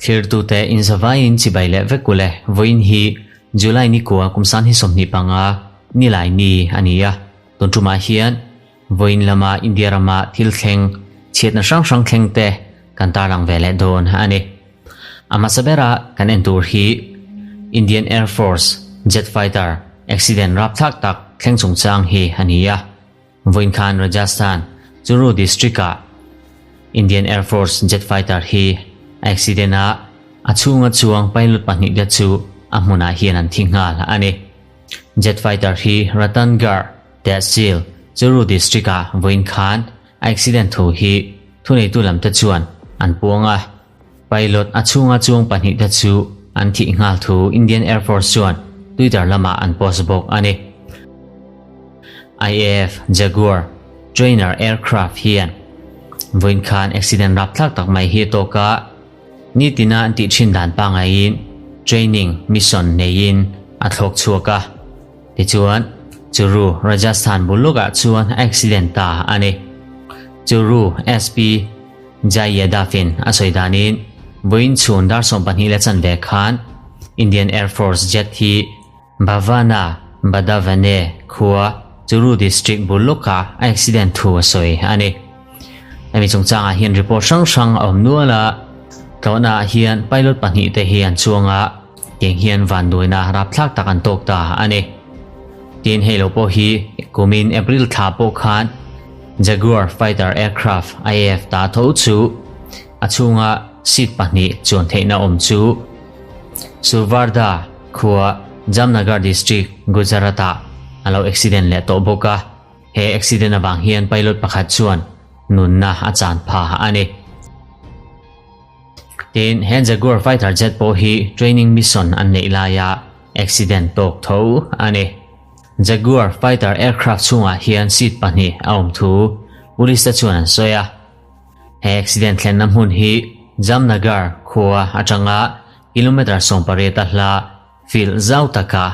Thlirtute inzavaiin chibai leh vek ule vawiin hi July ni kua kum san hi 25 nilai ni a ni a. Tun tumah hian vawiin lama India rama thil thleng chhiatna hrang hrang thleng te kan tarlang ve leh dawn a ni. A hmasa bera kan en tur hi Indian Air Force jet fighter accident rapthlak tak thleng chungchang hi a ni a. Vawiin khan Rajasthan, Churu district-ah Indian Air Force jet fighter hi a accident a, a chhunga chuang pilot pahnihte chu a hmunah hian an thi nghal a ni. Jet fighter hi Ratangarh Tehsil, Churu district-ah vawiin khan a accident thu hi thuneitu lamte chuan an puang a. Pilot a chhunga chuang pahnihte chu an thih nghal thu Indian Air Force chuan Twitter lamah an post bawk a ni. IAF Jaguar trainer aircraft hian vawiin khan accident rapthlak tak mai hi a tawk a, nitina an tih thin dan pangaiin training mission neiin a thlawk chhuak a. Tichuan, Churu, Rajasthan bul lawkah chuan a accident ta a ni. Churu SP Jai Yadav-in a sawi danin, vawiin chhun dar 12 leh chanve khan Indian Air Force jet hi Bhavana Badavane khua Churu district bul lawkah a accident thu a sawi a ni. Hemi chungchangah hian report hrang hrang a awm nual a, tlawhnaah hian pilot pahnihte hi an chuang a, Tiang hian vanduaina rapthlak tak an tawk ta a ni. Tin, hei lo pawh hi kumin April thla pawh khan Jaguar fighter aircraft IAF ta tho chu a chhunga seat pahnih chuan theihna awm chu Survarda khua Jamnagar district Gujarat-ah a lo accident leh tawh bawk a. He accident avang hian pilot pakhat chuan nunna a chan pha a ni. Tin, he Jaguar fighter jet pawh hi training mission an neih laia accident tawk tho a ni. Jaguar fighter aircraft chhungah hian seat pahnih a awm thu police te chuan an sawi a. He accident thlenna hmun hi Jamnagar khua atanga kilometre 18 a hla field zau taka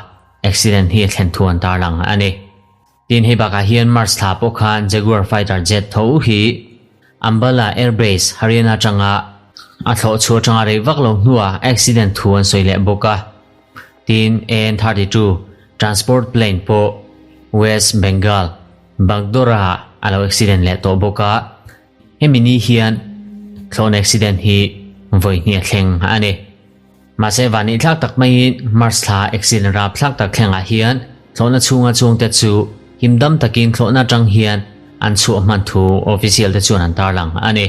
accident hi a thlen thu an tarlang a ni. Tin, hei bakah hian March thla pawh khan Jaguar fighter jet tho hi Ambala Air Base, Haryana atanga a thlawh chhuah atanga rei vak lo hnuah accident thu an sawi leh bawk a. Tin, AN-32 transport plane pawh West Bengal, Bagdogra-ah a lo accident leh tawh bawk a. Hemi ni hian thlawhna accident hi vawi hnih a thleng a ni. Mahse vannih thlak tak maiin March thla accident rapthlak tak thlengah hian thlawhna chhunga chungte chu himdam takin thlawhna atang hian an chhuah hman thu official te chuan an tarlang a ni.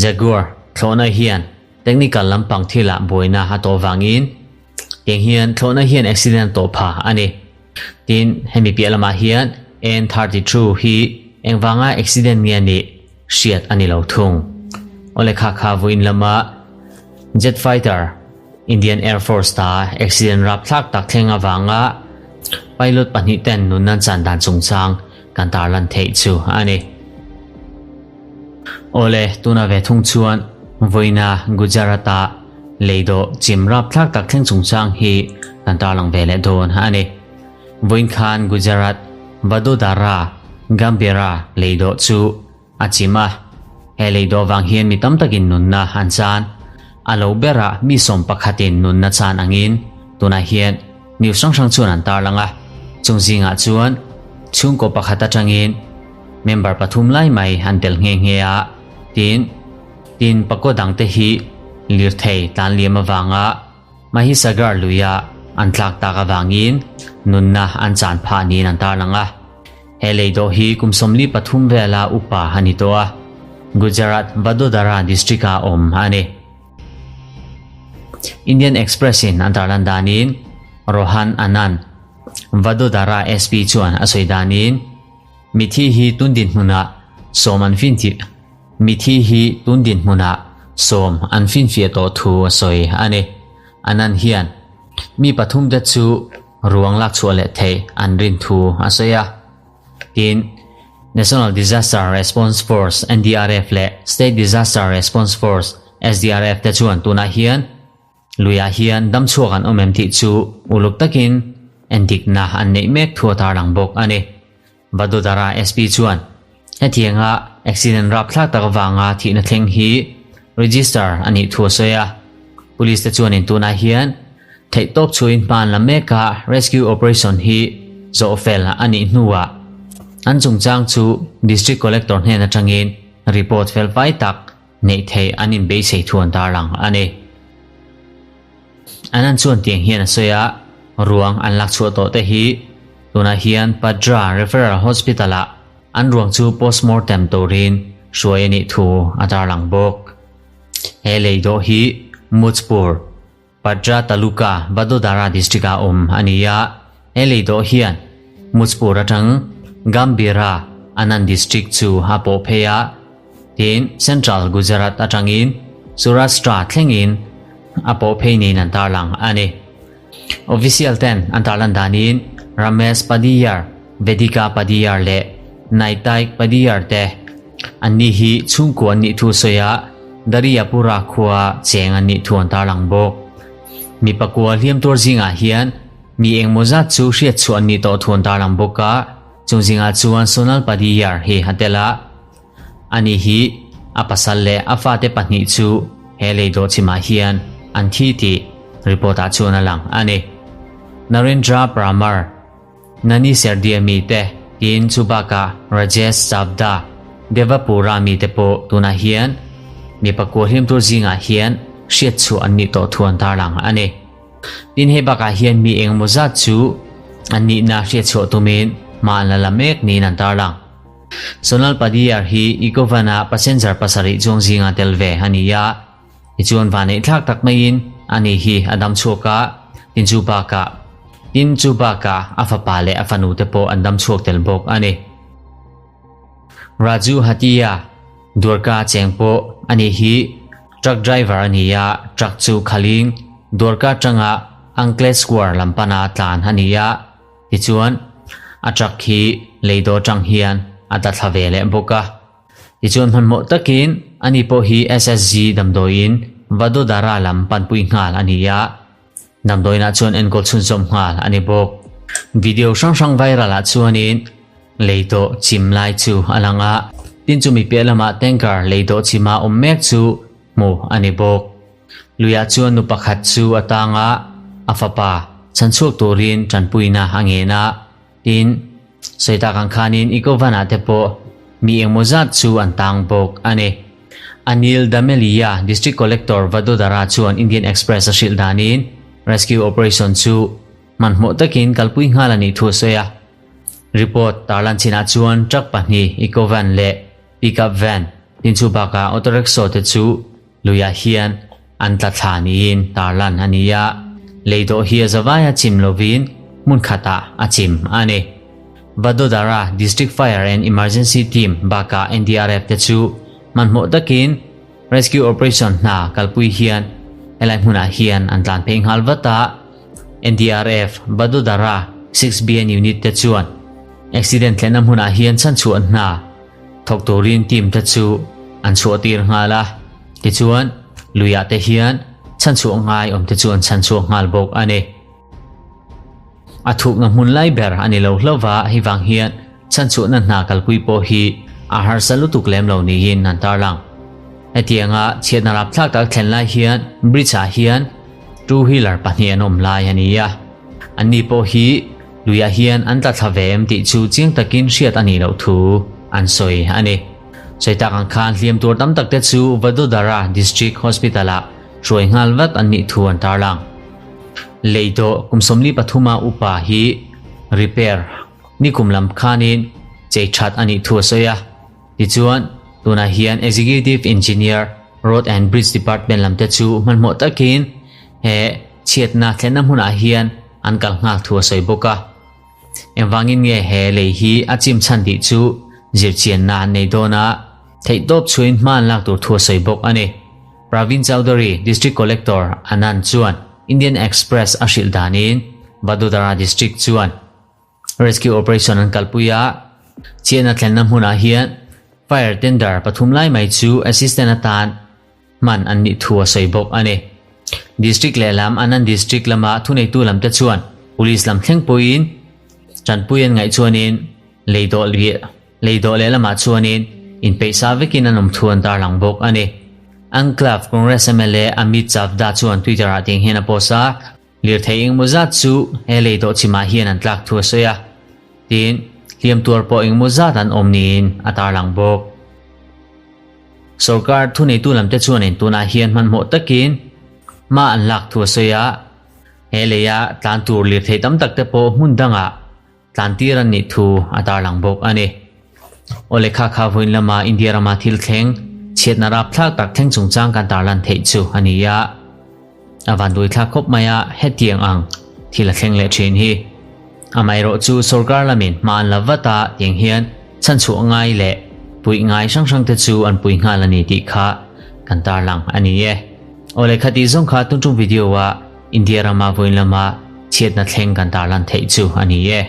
Jaguar thlawhna hian technical lampang thilah buaina a tawh vangin tiang hian thlawhna hian accident a tawh pha a ni. Tin, hemi piah lamah hian N-32 hi engvanga accident nge a nih hriat a ni lo thung. Awle kha kha vawiin lama jet fighter Indian Air Force ta accident rapthlak tak thleng avanga pilot pahnih ten nun an chan dan chungchang kan tarlan theih chu a ni. Awle, tuna ve thung chuan vawiina Gujarat-a Leido chim rapthlak tak thleng chungchang hi kan tarlang ve leh dawn a ni. Vawiin khan Gujarat Vadodara Gambhira leido chu a chim a, he leido vang hian mi tam takin nunna an chan. A lo berah mi sawm pakhatin nunna chan angin tunah hian news hrang hrang chuan an tarlang a, chung zingah chuan chhungkaw pakhat atangin member pathum lai mai an tel nghe nghe a, tin, Tin, pakua dangte hi lirthei tlan liam avanga Mahisagar luia an tlak tak avangin nunna an chan phah niin an tarlang a. He leidawh hi kum 43 vela upa a ni tawh a, Gujarat Vadodara district-ah awm a ni. Indian Express-in an tarlan danin Rohan Anand, Vadodara SP chuan a sawi danin mithi hi tun dinhmunah sawm an fin thih. Mithi hi tun dinhmunah sawm an finfiah tawh thu a sawi a ni. Anand hian mi pathumte chu ruang lak chhuah leh theih an rin thu a sawi a. Tin, National Disaster Response Force, NDRF, leh State Disaster Response Force, SDRF, te chuan tunah hian Luiah hian damchhuak an awm em tih chu uluk takin endikna an neih mek thu a tarlang bawk a ni. Vadodara SP chuan hetianga accident rapthlak tak avanga thihna thleng hi register a nih thu a sawi a. Police te chuanin tunah hian theihtawp chhuahin hma an la mek a, rescue operation hi zawh fel a nih hnuah an chungchang chu District Collector hnen atangin report fel fai tak neih theih an inbeisei thu an tarlang a ni. Anand chuan tiang hian a sawi a, ruang an lak chhuah tawh te hi tunah hian Padra Referral Hospital ah an ruang chu postmortem turin hruai a nih thu a tarlang bawk. He lei dawh hi Mujpur, Padra Taluka, Vadodara district ah awm a ni a, he lei dawh hian Mujpur atang Gambhira, Anand district chu a pawh phei a, Tin, Central Gujarat atangin Surashtra thlengin a pawh phei niin an tarlang a ni. Official ten an tarlan danin Ramesh Padiyar, Vedika Padiyar leh Naitaik Padiyar te an ni hi chhungkua an nih thu sawi a Dariyapura khua cheng an nih thu an tarlang bawk. Mi pakua hliam tur zingah hian mi engmaw zat chu hriat chhuah an nih tawh thu an tarlang bawk a, chung zingah chuan Sonal Padiyar hi a tel a. Ani hi a pasal leh a fate pahnih chu he lei dawhchimah hian an thi tih report ah chuan a lang a ni. Narendra Parmar, Nani Serdia mite tiin chu bakah Rajesh Chavda, Devapura mite pawh tunah hian mi pakua hlim tur zingah hian hriat chhuah an nih tawh thu an tarlang a ni. Tin hei bakah hian mi engemaw zat chu an nihna hriat chhuah tumin hma an la la mek niin an tarlang. Sonal Padiyar hi Ecovan-a passenger pasarih chuang zinga tel ve a ni a, tichuan vanneih thlak tak maiin ani hi a dam chhuak a, tin chu bakah tin chu bakah a fapa leh a fanu te pawh an dam chhuak tel bawk a ni. Raju Hatia, Dwarka cheng pawh ani hi truck driver a ni a, truck chu khaling Dwarka atanga Ankleshwar lam pana tlan a ni a, Tichuan, a truck hi lei dawr tang hian a ta thla ve leh bawk a. Tichuan hmanhmawh takin ani pawh hi SSG damdawiin Vadodara lam panpui nghal a ni a, damdawiinah chuan enkawl chhunzawm nghal a ni bawk. Video hrang hrang viral ah chuanin lei dawh chim lai chu a lang a, tin chumi piah lamah tanker lei dawh chima awm mek chu hmuh a ni bawk. Luiah chuan nu pakhat chu a tang a, a fapa chhanchhuak turin tanpuina a ngen a, tin, sawi tak ang khanin Ikovan-ah te pawh mi engmaw zat chu an tang bawk a ni. Anil Damelia, District Collector Vadodara chuan Indian Express a hrilh danin rescue operation chu hmanhmawh takin kalpui nghal a nih thu a sawi a. Report tarlan chinah chuan truck pahnih Ecovan leh pickup van tin chu bakah auto rickshaw te chu Luiah hian an tla thla niin tarlan a ni a, lei dawh hi a zavaia chim lovin hmun khatah a chim a ni. Vadodara District Fire and Emergency Team bakah NDRF te chu hmanhmawh takin rescue operation hna kalpui hian helai hmunah hian an tlan phei nghal vat a, NDRF Vadodara 6BN Unit te chuan accident thlenna hmunah hian chhanchhuah hna Thawk turin team te chu an chhuah tir nghal a, tichuan luiah te hian chhanchhuah ngai awm te chu an chhanchhuak nghal bawk a ni. A thukna hmun lai ber a ni lo hlauh va, hei vang hian chhanchhuahna hna kalpui pawh hi a harsa lutuk lem lo niin an tarlang. Hetianga chhiatna rapthlak tak thlen lai hian bridge ah hian two wheeler pahnih an awm lai a ni a, anni pawh hi Luiah hian an tla thla ve em tih chu chiang takin hriat a nih loh thu an sawi a ni. Sawi tak ang khan hliam tur tam tak te chu Vadodara District Hospital-ah hruai nghal vat an nih thu an tarlang. Lei dawh kum 43 a upa hi repair nikum lam khanin chei that a nih thu a sawi a. Tichuan, tunah hian Executive Engineer, Road and Bridge Department lam te chu hmanhmawh takin he chhiatna thlenna hmunah hian an kal nghal thu a sawi bawk a. Engvangin nge he lei hi a chim chhan tih chu zirchianna an nei dawn a, theihtawp chhuain hma an lak tur thu a sawi bawk a ni. Pravin Chaudhary, District Collector Anand chuan Indian Express a hrilh danin Vadodara District chuan Rescue operation an kalpui a, chiahna thlenna hmunah hian fire tender pathum lai mai chu assistant atan hman an nih thu a sawi bawk a ni. District lehlam Anand District lama thuneitu lamte chuan police lam thleng pawhin tanpui an ngaih chuanin lei dawh lei dawh lehlamah chuanin inpeih sa vekin an awm thu an tarlang bawk a ni. Anklav Congress mla Amit Chavda chuan Twitter-ah tiang hian a post a, Lirthei engemaw zat chu he lei dawhchimah hian an tlak thu a sawi a, tin, hliam tuar pawh engemaw zat an awm niin a tarlang bawk. Sorkar thuneitu lamte chuanin tunah hian hmanhmawh takin hma an lak thu a sawi a, he leia tlan tur lirthei tam takte pawh hmun dangah tlan tir an nih thu a tarlang bawk a ni. Aw lehkha kha vawiin lama India rama thil thleng, chhiatna rapthlak tak thleng chungchang kan tarlan theih chu a ni a. A vanduaithlak khawp mai a, hetiang ang thil a thleng leh thin hi. Amaherawh chu sorkar lamin hma an la vat a, tiang hian chhanchhuah ngai leh puih ngai hrang hrang te chu an pui nghal a ni tih kha kan tarlang a ni e. Aw lehkha tih zawng kha tun tum video a India rama vawiin lama chhiatna thleng kan tarlan theih chu a ni e.